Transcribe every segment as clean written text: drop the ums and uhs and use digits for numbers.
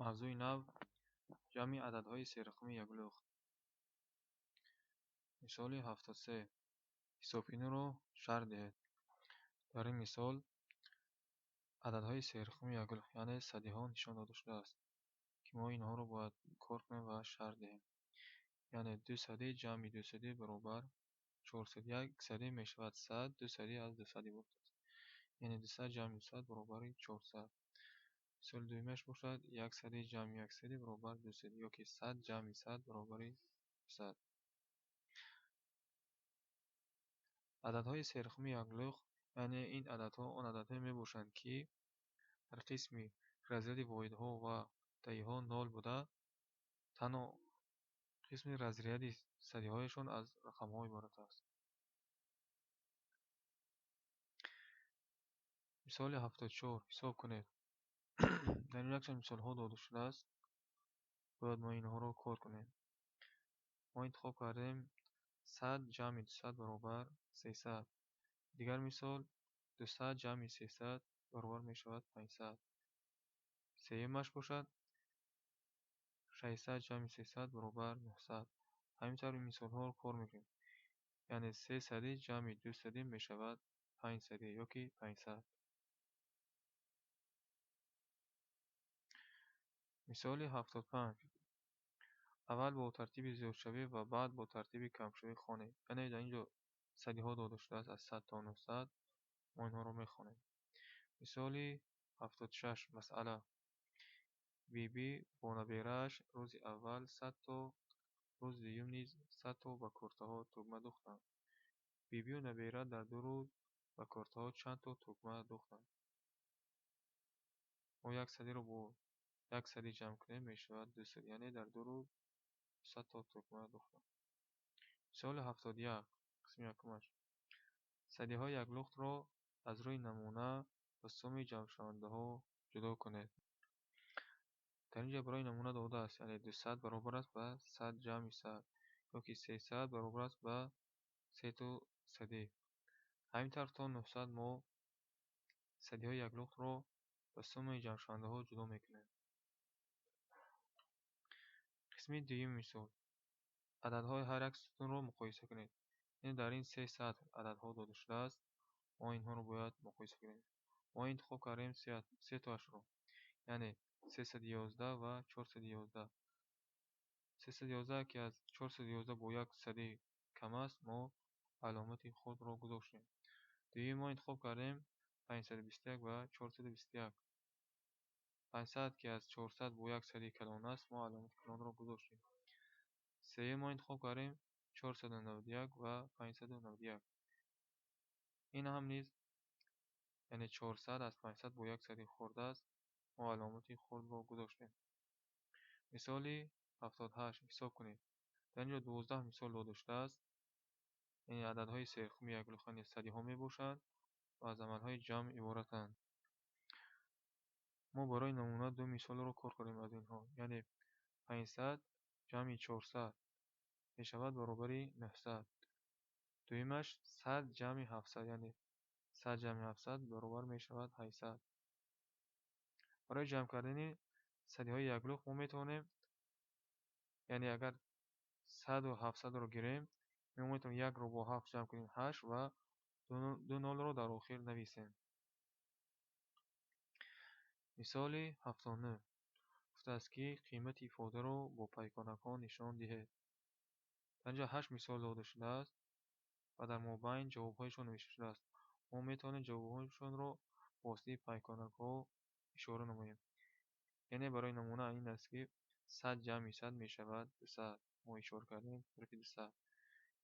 Мавзӯи нав: ҷамъи ададҳои серақами яклухт. Мисоли 73. Ҳисобкуниро шарҳ диҳед. Дар ин мисол ададҳои серақами яклухт, яъне садиҳо нишон дода шудааст, ки мо инҳоро бояд кор кунем ва шарҳ диҳем. Яъне 2 садӣ ҷамъи 2 садӣ баробар 400. 1 садӣ мешавад 100, 2 садӣ аз 200 иборат аст. Яъне 200 ҷамъи 200 баробари 400. Мисоли дуюмаш бошад, 1 садӣ ҷамъи 1 садӣ баробар 2 садӣ ёки 100 ҷамъи 100 баробари 200. Ададҳои серақами яклухт, яъне ин ададҳо он ададҳое мебошанд, ки дар қисми разряди воҳидҳо ва даҳиҳо нол буда, танҳо қисми разряди садиҳояшон аз рақамҳо иборат аст. Мисоли 74. Ҳисоб кунед. Дар ин якчанд мисолҳо дода шудааст. Бояд мо инҳоро кор кунем. Мо интихоб кардем 100 ҷамъи 200 баробар 300. Дигар мисол 200 ҷамъи 300 баробар мешавад 500. Сеюмаш бошад 600 ҷамъи 300 баробар 900. Ҳамин тавр ин мисолҳоро кор мекунем. Яъне 300 ҷамъи 200 мешавад 500 ёки 500. Мисоли 75. Аввал бо тартиби зиёдшавӣ ва баъд бо тартиби камшавӣ хонед. Яъне дар ин ҷо садиҳо дода шудааст аз 100 то 900. Мо инҳоро мехонем. Мисоли 76. Масъала. Биби бо наберааш рӯзи аввал 100 то, рӯзи дуюм низ 100 то ба куртаҳо тугма духтанд. Бибию набера дар 2 рӯз ба куртаҳо чанд то тугма духтанд? Мо як садиро бо як садӣ ҷамъ кунем, мешавад 200. Яъне дар 2 рӯз 200 то тугма духтанд. Мисоли 71. Қисми якумаш. Садиҳои яклухтро аз рӯи намуна ва сумми ҷамъшавандаҳо ҷудо кунед. Дар ин ҷо барои намуна додааст, яъне 200 баробар аст ба 100 ҷамъи 100 ёки 300 баробар аст ба 3 то садӣ. Ҳамин тавр то 900 мо садиҳои яклухтро ба суммаи ҷамъшавандаҳо ҷудо мекунем. Қисми дуюми мисол. Ададҳои ҳар як сутунро муқоиса кунед. Яъне дар ин се сатр ададҳо дода шудааст, мо инҳоро бояд муқоиса кунем. Мо интихоб кардем се тоашро, яъне 311 ва 411. 311 ки аз 411 бо як садӣ кам аст, мо аломати худро гузоштем. Дуюм мо интихоб кардем 521 ва 421. 500 ки аз 400 бо як садӣ калон аст, мо аломати калонро гузоштем. Сеюм мо интихоб кардем 491 ва 591. Ин ҳам низ, яъне 400 аз 500 бо як садӣ хурд аст, мо аломати хурдро гузоштем. Мисоли 78. Ҳисоб кунед. Дар ин ҷо 12 мисол дода шудааст. Яъне ададҳои серақами яклухт, яъне садиҳо мебошанд ва аз амалҳои ҷамъ иборатанд. Мо барои намуна ду мисолро кор кардем аз инҳо. Яъне 500 ҷамъи 400 мешавад баробари 900. Дуюмаш 100 ҷамъи 700, яъне 100 ҷамъи 700 баробар мешавад 800. Барои ҷамъ кардани садиҳои яклухт мо метавонем, яъне агар 100 700-ро гирем, мо метавонем 1-ро бо 7 ҷамъ кунем 8 ва 2 нолро дар охир нависем. Мисоли 79. Гуфтааст, ки қимати ифодаро бо пайконакҳо нишон диҳед. Дар ин ҷо 8 мисол дода шудааст ва дар мобайн ҷавобҳояшон навишта шудааст. Мо метавонем ҷавобҳояшонро бо воситаи пайконакҳо ишора намоем. Яъне барои намуна ин аст, ки 100 ҷамъи 100 мешавад 200. Мо ишора кардем тарафи 200.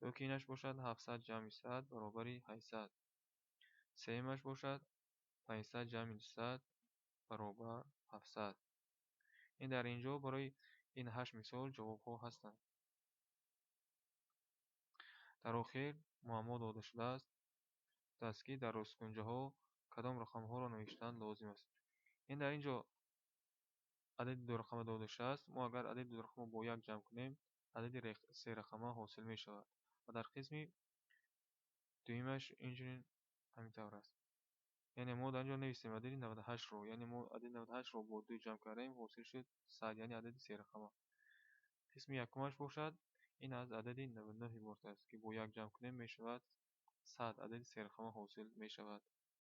Ёки инаш бошад 700 ҷамъи 100 баробари 800. Сеюмаш бошад 500 ҷамъи 200 баробар 700. Ин дар ин ҷо барои ин 8 мисол ҷавобҳо ҳастанд. Дар охир муаммо дода шудааст, гуфтааст, ки дар росткунҷаҳо кадом рақамҳоро навиштан лозим аст. Ин дар ин ҷо адади дурақама дода шудааст. Мо агар адади дурақама бо як ҷамъ кунем, адади серақама ҳосил мешавад. Ва дар қисми дуюмаш инчунин ҳамин тавр аст. Яъне мо дар ин ҷо нависем адади 98-ро, яъне мо адади 98-ро бо 2 ҷамъ кардем, ҳосил шуд 100, яъне адади серақама. Қисми якумаш бошад, ин аз адади 99 иборат аст, ки бо як ҷамъ кунем, мешавад 100, адади серақама ҳосил мешавад.